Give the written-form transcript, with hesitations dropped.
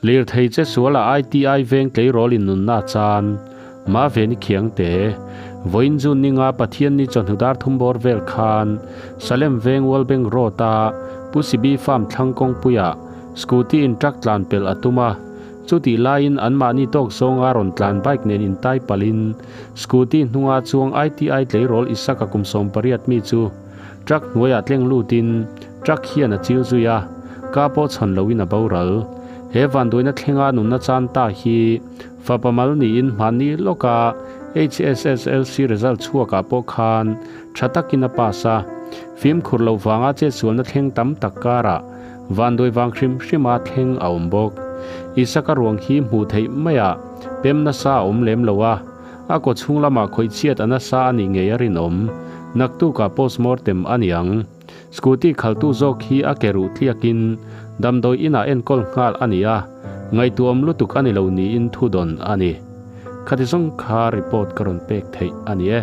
Lirthei che suala ITI veng tleirawl in nunna chan Maveni Khiangte, Vawiin June ninga Pathianni chawhnu dar thum bawr vel khan Salem veng World Bank Road a Pu Sibi Farm thlang kawngpuiah Scooty in truck tlan pelh a tum a, chutih laiin anmahni tawk zawnga rawn tlan bike nen intai palhin Scooty hnunga chuang ITI tleirawl Isaka kum 18 mi chu truck hnuaiah tleng lutin truck hian a chil zui a, ka pawh chhawn loin a boral. He vanduaina thlenga nunna chan ta hi Fapa mal niin hmanni lawka HSSLC result chhuakah pawh khan tha takin a pass a, fimkhur loh vanga chetsualna thleng tam tak karah vanduai vang hrim hrima thleng a awm bawk. Isaka ruang hi hmuh theih maiah pem nasa a awm lem lo a, a kaw chhung lamah khawih chhiat a nasa a nih ngei a rinawm. Naktukah postmortem a ni ang. Scooty khaltu zawk hi a ke ruh tliakin damdawi inah enkawl nghal a ni a, ngaihtuahawm lutuk a ni lo niin thudawn a ni. Khati zawng kha report ka rawn pek theih a ni e.